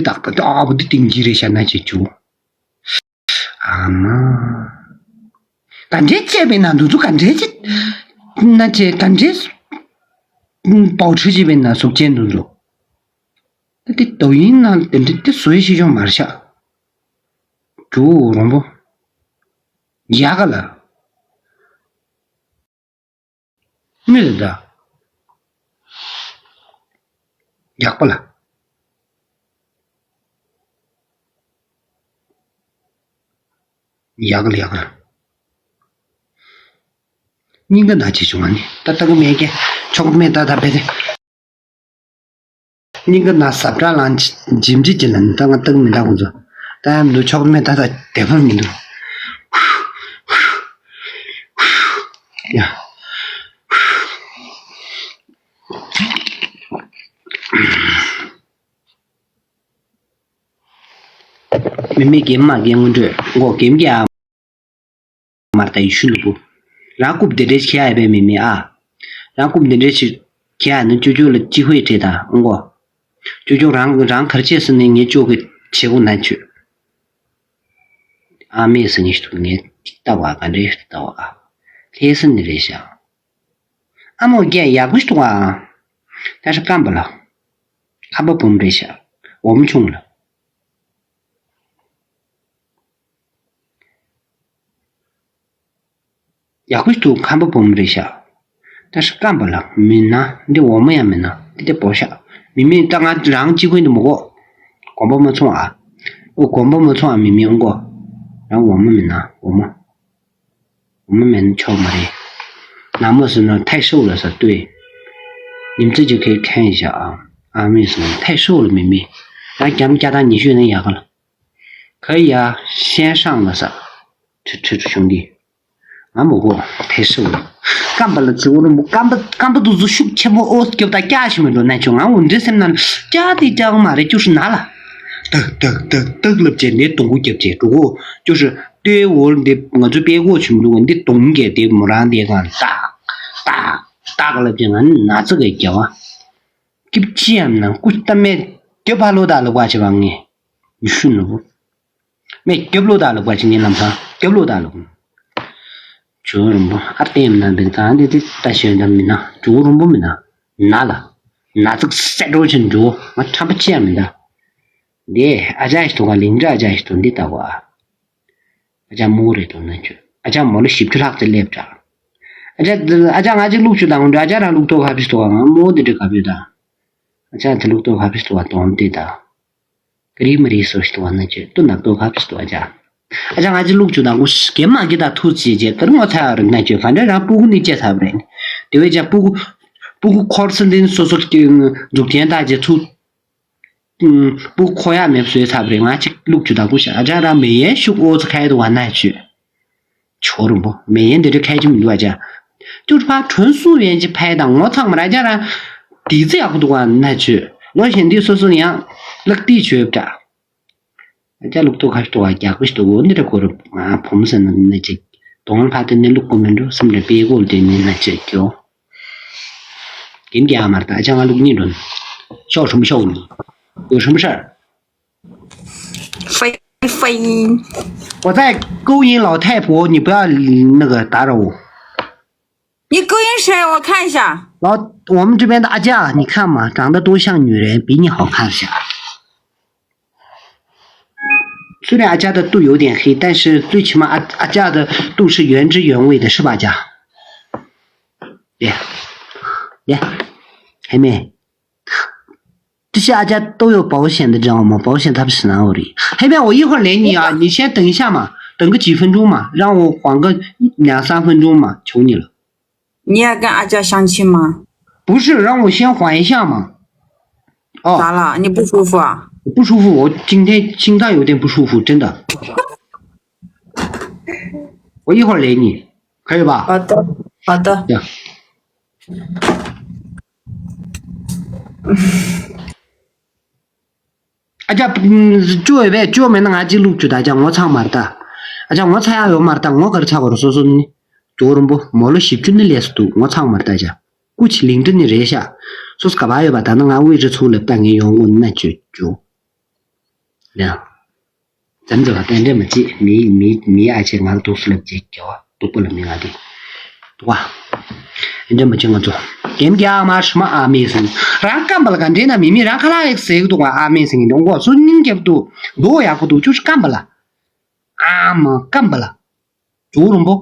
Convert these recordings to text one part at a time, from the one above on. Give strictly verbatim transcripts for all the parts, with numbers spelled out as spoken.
བདག་ད་ཨ་བུ་འདི་ཏིང་གི་རེད་ཤག་ན་བྱེད་བྱུང་། ཨ་མ། ག་འདྲས་བྱས་པས་ན་འདུག་ཚུལ་ག་འདྲས་བྱས། ན་བྱེད་ག་འདྲས་པའོ་ཁྲི་བྱས་པས་ན་གཟུགས་ཅན་འདུག་ཚུལ། ད་དེ་དོ་ཡིན་ན་དེ་འདྲས་དེ་བཟོས་ཤེས་ཆོག་མ་རེད་ཤག་འགྲོ་རོང་པོ། ཡག་ག་ལ། མི་རེད་ད། ཡག་པ་ལ། ཡག་ག་ལ་ཡག་ག་ལ། སྙིང་ག་ན་བྱེད་བྱུང་བ་ནི་ད་ལྟ་གི་མེད་ཀྱི་ཆོག་མེད་ད་ད་བེ་དེ། སྙིང་ག་ན་ཟབ་དྲག་ལང་ཇིམ་ཇི་ཇི་ལ་ནི་ད་ང་ལྟ་གི་མི་འདྲ་ཁོང་ཚོ། ད་ཡང་འདུག་ཆོག་མེད་ད་ད་དེ་ཕར་མི་འདུག་ཡ། མི་མེད་ཀྱི་མ་རྒན་སྔོན་འགྲོས་མགོ་གེམ་གྱི་ཨ། མར་ད་ཡི་ཤུ་ནུ་བུ། རང་རྐུབ་དེ་འདྲས་ཁྱེར་ཡ་བས་མི་མེད་ཨ། རང་རྐུབ་དེ་འདྲས་ཁྱེར་ཡ་ནི་ཅོ་ཅོ་ལ་ཅི་ཧུའི་ཁྲེ་ད་ཨང་གོ། ཅོ་ཅོ་རང་རང་གར་ཆས་སུ་ནི་ངའི་ཅོ་གི་བྱེད་སྒོ་ན་ཆུ། ཨ་མེས་སུ་ངས་ཤུ་ངས་ལྟ་བ་ག་འདྲས་ལྟ་བ་ཨ། ལྷས་སུ་ནི་རེད་ཤག་ཨ་མོ་རྒྱལ་ཡག་པོ་ཞིག་འདུག་ཨ། ད་ཧྲི་སྐམ་པ་ལ། ཁམ་པ་བུམ་རེད་ཤག་འོམ་ཆུང་ལ། ཡག་པོ་ཞིག་འདུག་ཁམ་པ་བུམ་རེད་ཤག་ད་ཧྲི་སྐམ་པ་ལ་མིན་ན་འདི་འོ་མ་ཡང་མིན་ན་འདི་དེ་བོ་ཤག་མི་མིན་ད་ང་རང་གཅིག་པུ་འདི་མི་གོ། གོམ་པ་མ་ཚོང་ཨ། ཨོ་གོམ་པ་མ་ཚོང་ཨ་མི་མིན་ཨོ་གོ། རང་འོ་མ་མིན་ན་འོ་མ། 我们没错嘛嘞。那么是呢，太瘦了是对。你们这就可以看一下啊，阿妹是呢，太瘦了，妹妹。咱咱们家大你去那牙了，可以啊，先上了是，这这这兄弟，俺不过太瘦了。干巴了，这我都干巴干巴肚子胸前面哦，给他架起来了，那就俺我这身上架的架嘛的，就是拿了。 ཏག་ཏག་ཏག་ཏག་ལབ་བྱས་ནས་སྡོང་པོ་རྒྱབ་བྱས་འགྲོ་གོ། ཅོ་ཧྲི་ལྟོའི་འོག་འདི་ང་ཚོའི་པད་གོག་ཆུང་ཆུང་འདི་སྡོང་རྒྱས་ཏེ་མོ་རང་འདི་གང་ཏག་ཏག་ཏག་ལབ་བྱས་ང་ནི་ན་ཚ་གི་རྒྱལ་བ། སྐྱིབ་ཅི་ཡམ་ན་སྐུ་ལྟ་མེད་རྒྱབ་ཕ་ལོ་ད་ལབ་པ་བྱས་པ་ངས་ཡུ་ཤུ་ནུ་བུ། མེད་རྒྱབ་ལོ་ད་ལབ་པ་བྱས་ངས་ལམ་སང་རྒྱབ་ལོ་ད་ལབ། ཇོ་རིན་པོ་ཨ་ཏེམ་ན་འདི་ད་འདི་འདི་ད་ཤོད་ད་མིན་ན་ཇོ་རིན་པོ་མིན་ན་ན་ལ་ན་ཚིག་སེ་འགྲོ་ཆེན་འགྲོ་ང་ཁྲམ་པ་ཆེ་ཡ་མིན་ད། འདི་ཨ་ཅག་ཞིག་ཐུག་ག་ལིང་འདྲ་ཨ་ཅག་ཞིག་ཐུག་འདི་ལྟ་བ། ཨ་ཅག་མོ་རེད་དོ་ན་ཁྱོད་ཨ་ཅག་མོ་ལ་བཞི་བཅུ་ལྷག་ཙམ་སླེབས་འདྲ། ཨ་ཅག་ཨ་ཅག་ང་ཅིག་ལུག་ཆུ་དང་འདྲ་ཨ་ཅག་རང་ལུག་ཏོ་ག་ཕིས་ཐུག་ག་ང་མོ་འདི་འདྲ་ག་ཕིས་ད། ཨ་ཅག་དེ་ལུག་ཏོ་ག་ཕིས་ཐུག་ག་དོན་འདི་ད། ཀ་རི་མ་རི་སོ་ཞིག་ཏུ་བ་ན་ཅོས་ཏུ་ནག་ཏོ་ཕ་ཕིས་ཏུ་བ་ཅག་ཨ་ཅག་ང་ཅི་ལུག་ཅུ་དང་གུ་ཤི་ཀེ་མ་གི་ད་ཐུ་ཅི་ཅེ་ཀ་རི་ངོ་ཚ་ཡ་རི་ན་ཅོས་ཕ་འདྲ་རང་སྤུ་གུ་ནི་ཅེ་ཚ་བ་རེ་ནི་དེ་བས་ཅག་སྤུ་གུ་སྤུ་གུ་འཁོར་ས་འདི་ནི་སོ་སོ་ཀི་འཛུགས་ཅན་ད་ཅེ་ཚུ་སྤུ་གུ་འཁོར་ཡ་མེད་བཟོས་ཚ་བ་རེ་ང་ཅི་ལུག་ཅུ་དང་གུ་ཤ་ཨ་ཅག་རང་མེ་ཡན་ཤུག་ཨོ་ཚ་ཁའི་དུ་བ་ན་ཅོས། ཇོ་རིན་པོ་མེ་ཡན་འདི་འདྲ་ཁ་ཅིག་མི་འདུག་ཨ་ཅག་ཅུ་ཕ་གྲོན་སུ་ཡན་ཅི་ཕའི་དང་ངོ་ཚང་མ་ར་ཅག་ར། དེ་ཚེ་ཡག་པོ་འདུག་ཨ་ན་ཆོས་ལོ་གཞན་འདི་སོ་སོ་ཡང་ལག་ཏི་ཆོས་འདྲ། ཨ་ཅག་ལུག་ཏོ་ཁ་ཤི་ཏོ་ཨ་རྒྱག་པི་ཤི་ཏོ་འོ་འདི་འདྲ་གོ་རུ་ང་བུམ་ཟེར་ན་ན་ཅིག་དོང་ཕ་དེ་ནི་ལུག་གོ་མི་འགྲོ་སེམས་རེ་པེ་གོ་དེ་ནི་ན་ཅིག་གྱོ། གིན་གྱི་ཨ་མར་ད་ཨ་ཅག་ང་ལུག་གཉིས་འགྲོ་ནི། ཤོག་ཧྲུམ་ཤོག་ནི། ཡོ་ཧྲུམ་ཤར། 飞飞。 我在勾引老太婆，你不要那个打扰我。 你勾引谁？我看一下。 老，我们这边的阿佳，你看嘛，长得多像女人，比你好看些。虽然阿佳的肚有点黑，但是最起码阿阿佳的肚是原汁原味的，是吧，阿佳？耶，耶，黑妹。 这些阿家都有保险的，知道吗？保险他们是哪里？黑妹，我一会儿连你啊，你先等一下嘛，等个几分钟嘛，让我缓个两三分钟嘛，求你了。 你也跟阿佳相亲吗？ 不是，让我先缓一下嘛。 咋 哦， 了？你不舒服啊？ 我不舒服，我今天心脏有点不舒服，真的。我一会儿连你，可以吧？ 好的，好的。 ཨ་ཅག་ཅོ་ཡོད་པས་ཅོ་མེད་ན་ང་གཅིག་ལུག་ཅུ་ད་ཨ་ཅག་ངོ་ཚ་མ་རེད་ད། ཨ་ཅག་ངོ་ཚ་ཡག་ཡོད་མ་རེད་ད། ངོ་ག་རེ་ཚ་བ་རེད། སོ་སོ་ནི་ཇོ་རིན་པོ་མོ་ལོ་བཞི་བཅུ་ནི་ལས་སུ་འདུག་ངོ་ཚ་མ་རེད་ད་ཨ་ཅག་སྐུ་ཆི་ལིང་ཏི་ནི་རེད་ཤག་སོ་སོ་ག་པར་ཡོད་པ་ད་ན་ང་དབུས་རི་ཚུགས་ལབ་ད་ངས་ཡོང་དགོས་ན་ཅོ་ཅོ། ཡ། ཙམ་ཙམ་ལ་དེ་འདྲ་མ་བྱེད། མི་མི་མི་ཨ་ཅེ་ང་ལ་སྡུག་སུ་ལབ་བྱེད་རྒྱལ་བ་སྡུག་པོ་ལ་མི་ང་དེ་སྡུག་བ། དེ་འདྲ་མ་བྱེད། ང་ཚོ་ཀེམ་རྒྱག་མ་ཧྲི་མ་ཨ་མེ་སིང་། རང་སྐམ་པ་ལ་ག་འདྲེ་ན་མི་མི་རང་ཁ་ལག་ཡག་ཟེར་གི་འདུག་བ། ཨ་མེ་སིང་གི་འདུག་གོ་སུ་སྙིང་རྒྱབ་འདུག་འདུག་ཡག་པོ་འདུག་ཅུ་སྐམ་པ་ལ། ཨ་མ་སྐམ་པ་ལ། ཇོ་རོང་པོ།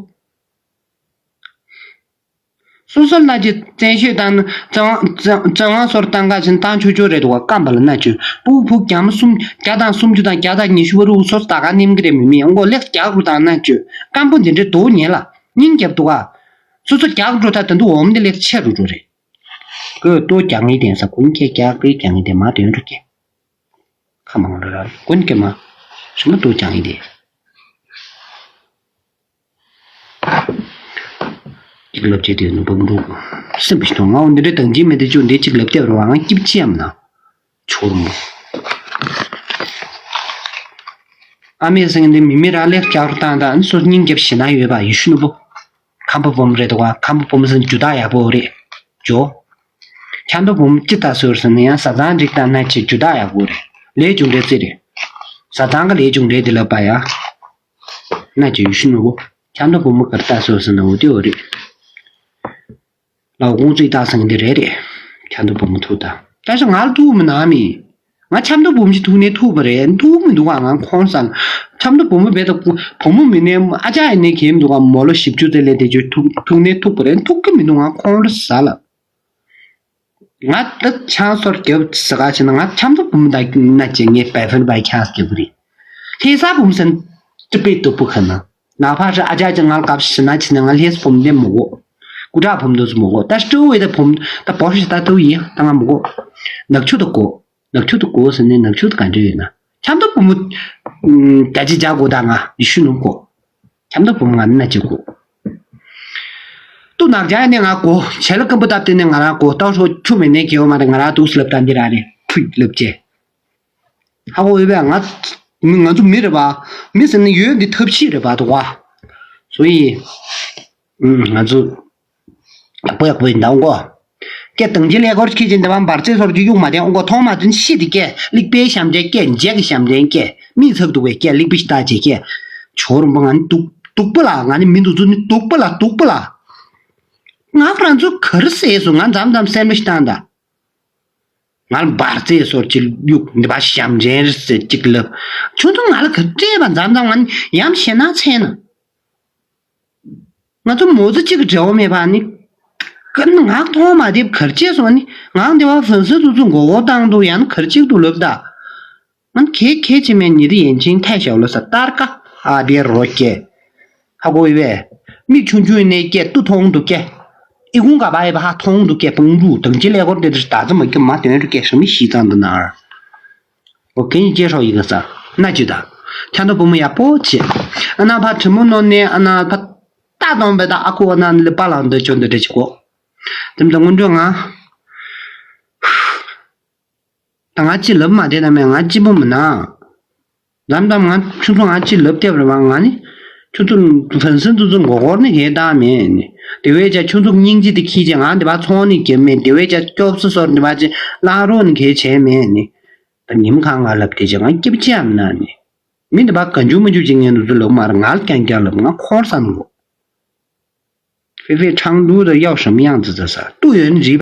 སོ་སོར་ན་གྱི་བཙན་ཤོས་དང་བཙན་དབང་བཙན་དབང་སོར་བཏང་ག་ཕྱིན་བཏང་ཆོག་ཆོག་རེད་འདུག་བ། སྐམ་པ་ལ་ན་ཆོས་ཕུག་ཕུག་རྒྱ་མ་གསུམ་བརྒྱ་དང་སུམ་ཅུ་དང་བརྒྱ་དང་ཉི་ཤུ་བ་རུ་སོ་སོ་ད་ག་ནེམ་གི་རེད་མི་མི་ཡང་མགོ་ལེགས་རྒྱག་རུ་དང་ན་ཆོས་སྐམ་པོ་འདི་འདྲའི་དོ་ཉེ་ལ་སྙིང་རྒྱབ་འདུག་ག་སོ་སོ་རྒྱག་འགྲོ་ད་དེ་འདུག་འོམ་འདི་ལེགས་ཆེ་རུ་འགྲོ་རེད། ཁོས་ལྟོ་རྒྱག་ངེས་དེ་ས་ཀུན་ཁྱེད་རྒྱག་པའི་རྒྱག་ངེས་དེ་མ་དོན་འགྲོ་ཁྱེད། ཁ་མང་རོ་ར་ཀུན་ཀྱེ་མ་ཞུ་མ་ཏོ་ཀྱང་ཡིན་ཏེ། གཅིག་ལབ་བྱས་ཏེ་ནུ་བུམ་འདུག་སེམས་པ་ཞིག་དང་ང་འོ་འདི་འདྲའི་དང་ཅི་མེད་དེ་ཅུ་འདི་གཅིག་ལབ་བསྡད་རོ་ང་སྐྱིབ་ཅི་ཡམ་ན་ཆོར་མོ། ཨ་མེ་སེང་འདི་མི་མི་ར་ལེགས་བསྐྱར་བཏང་དང་སོ་སྙིང་རྒྱབ་ཞེ་ན་ཡོད་པ་ཡེ་ཤུ་ནུ་བུ། ཁམ་པ་བུམ་རེད་དོ་ཁམ་པ་བུམ་སེང་ཇུ་ད་ཡག་པོ་རེད། ཇོ། ཁྱམ་ཐོ་བུམ་ཅི་ལྟ་སོར་སོང་ན་ཡང་བཟའ་ཚང་འགྲིག་དང་ན་ཆེ་ཇུ་ད་ཡག་པོ་རེད། ལས་ཅུང་རེད་ཙི་རེད། བཟའ་ཚང་གི་ལས་ཅུང་རེད་དེ་ལབ་པ་ཡ། ན་ཆེ་ཡུ་ཤི་ནུ་བོ། ཁྱམ་ཐོ་བུམ་གར་ལྟ་སོར་སོང་ན་འོ་དེ་འོ་རེད། ལའོ་ཁོང་ཚོས་བཏགས་སེང་འདི་རེད་རེད། ཁྱམ་ཐོ་བུ་མོ་ཐུག་ད། ད་ཆ་ང་ལ་ཐུག་མི་ན་མི། ང་ཁྱམ་ཐོ་བུ་མོ་ཅིག་ཐུག་ནས་ཐུག་པ་རེད་ཐུག་མི་འདུག་ག་ང་ཁོང་ས་ལ། ཁྱམ་ཐོ་བུ་མོ་བས་ད་བུ་མོ་མི་ནས་ཨ་ཅག་ཡིན་ནས་གས་མི་འདུག་ག་མོ་ལོ་བཞི་བཅུ་ཙེ་ལས་དེ་ཅོ་ཐུག་ཐུག་ནས་ཐུག་པ་རེད་ཐུག་གི་མི་འདུག་ང་ཁོང་ལ་ཟ་ལ། ང་ད་ཆང་སོར་རྒྱབ་ཟ་ག་ཆེ་ན་ང་ཁྱམ་ཐོ་བུ་མོ་ད་ན་ཅེ་ངས་པའི་ཕན་པའི་ཆང་རྒྱབ་རེད། ལྷེ་ས་བུ་མོ་སན་ཏི་པེ་ཏོ་བུ་ཁ་ན། ན་ཕ་ཧྲི་ཨ་ཅག་ཅིག་ང་ལ་སྐབས་ཤིག་ན་ཕྱིན་ན་ང་ལྷས་བུམ་ལྡན་མོ་གོ། སྐུ་དྲག་བུམ་དུ་མོ་གོ་ད་སྤྲོ་བའི་ད་བུམ་ད་བོ་ཧྲི་ད་ཐུ་ཡི་ད་ང་མོ་གོ། ནག་ཆུ་ད་གོ། ནག་ཆུ་ད་གོ་ཟེར་ནས་ནག་ཆུ་ད་ག་འདྲ་ཡོད་ན། ཁྱམ་ད་བུ་མོ། ད་ཅི་ཇ་གོ་ད་ང་ཡི་ཤུ་ནུབ་གོ། ཁྱམ་ད་བུ་མོ་ང་ན་ཅི་གོ། ཏུ་ནག་ཇ་ནས་ང་གོ་བྱེ་ལ་ཀམ་པོ་ད་བཏེ་ནས་ང་རང་གོ་ཏང་ཧྲོ་ཆུ་མེ་ནས་གེ་བ་མ་ད་ང་རང་དུག་སི་ལབ་ད་འདི་ར་རེད་ཕུད་ལབ་ཅེ། ཧ་གོ་ཡོད་པས་ང་། ང་ཚོ་མི་རེད་པ། མི་ཟེར་ན་ཡོད་འདི་ཐབས་ཤེས་རེད་པ་འདུག་བ། སོ་ཡི། ང་ཚོ། ཡག་པོ་ཡག་པོ་ཡིན་ད་འོང་གོ། སྐད་དང་ཅི་ལས་སྐོར་ཁྱི་ཅན་འདི་བ་འབར་རྩེ་སོར་གྱི་གཡུག་མ་དེ་འོང་གོ་ཐོང་མ་དུན་ཤི་དི་སྐད་ལིག་པའི་ཞམ་ཅན་སྐད་འཇེ་གི་ཞམ་ཅན་སྐད་མི་ཚག་འདུག་པའི་སྐད་ལིག་པི་ཤི་ད་ཅེ་སྐད། ཆོར་མོ་ང་ནི་སྡུག་སྡུག་པོ་ལ་ང་ནི་མི་འདུག་ཚུ་ནི་སྡུག་པོ་ལ་སྡུག་པོ་ལ། ང་རང་ཚོ་གར་སེ་སོ་ང་མཚམས་མཚམས་སེམས་པ་ཤི་བཏང་ད། ང་ལ་འབར་རྩེ་སོར་གྱི་གཡུག་འདི་པ་ཞམ་ཅན་རེད་ཟེར་གཅིག་ལབ། ཁྱོད་ཚོ་ང་ལ་ག་སྤྲད་པ་མཚམས་མཚམས་ང་ནི་ཡམ་ཞེ་ན་ཚེ་ན། ང་ཚོ་མོ་ཚོ་གཅིག་གི་འབྲེལ་བ་མེད་པ་ནི། ཀ་ནི་ང་མཐོང་མ་དེབ་གར་བྱས་སོང་ནི་ང་འདི་པ་ཧྥན་སི་དུ་ཚོ་མགོ་སྐོར་བཏང་འདུག་ཡང་ནི་གར་གཅིག་ཏུ་ལབ་ད། ང་གེ་གེ་ཆེ་མེད་ཉི་རི་ཡན་ཆིང་ཐལ་ཞའོ་ལོ་ས་ཏར་ཀ་ཧ་བེ་རོ་ཀེ། ཧ་གོ་ཡི་བས། མིག་ཆུང་ཆུང་ནས་སྐད་ཏུ་མཐོང་འདུག་སྐད། ཨི་ཁུང་ག་བ་ཡི་བ་ཧ་མཐོང་འདུག་སྐད་པང་རུ་དང་ཅི་ལས་སྐོར་དེ་དུ་ད་ཙམ་མ་སྐྱོ་མ་དོན་རུ་སྐད་ཧྲ་མི་ཤི་ཙང་འདུག་ན། ཨོ་གན་ཡི་ཅེ་ཧྲོ་ཡི་ག་ས་ན་ཅི་ད། ཁྱ་ནོ་བུ་མོ་ཡག་པོ་ཆེ། ཨ་ན་ཕ་དྲི་མོ་ནོ་ནས་ཨ་ན་ཕ་ཏ་དོང་བེ་ད་ཨ་ཁུ་ཨ་ན་ལི་པ་ལང་འདོད་ཅོ་འདོད་རེ་ཅི་གོ། དེ་མ་ད་སྔོན་འགྲོ་ང་། ད་ང་ཅི་ལབ་མ་བདེ་ན་མེད་ང་ཅི་པོ་མི་ན། མཚམས་མཚམས་ང་ཁྱོད་ཚོ་ང་ཅི་ལབ་བསྡད་པ་རེད་བ་ང་ནི། ཁྱོད་ཚོ་ཧྥན་སི་དུ་ཚོ་མགོ་སྐོར་ནི་གས་བཏང་མེད་ནི། དེ་བས་ཀྱང་ཁྱོད་ཚོ་སྙིང་རྗེ་དེ་ཁྱི་ཅན་ང་དེ་བ་ཚོང་ནི་གས་མེད་དེ་བས་ཀྱང་སྐྱོབ་སུ་སོར་དེ་བ་ཅི་བླང་རོགས་ནི་གས་བྱས་མེད་ནི། ད་ཉིམ་གང་ང་ལབ་དེ་ཅི་ང་སྐྱིབ་ཅི་ཡམ་ན་ནི། མི་དེ་བ་ག་འཇུ་མ་འཇུ་ཅི་ངས་འདུག་ཚོ་ལབ་མ་རེད་ང་ལ་རྐྱང་རྐྱང་ལབ་ང་འཁོར་བསམ་གོ། ཧྥེ་ཧྥེ་ཁྲང་ལུའུ་དང་གཡའོ་ཧྲམ་དབྱངས་ཙི་ཙི་ས་ཏུ་ཡོན་རི།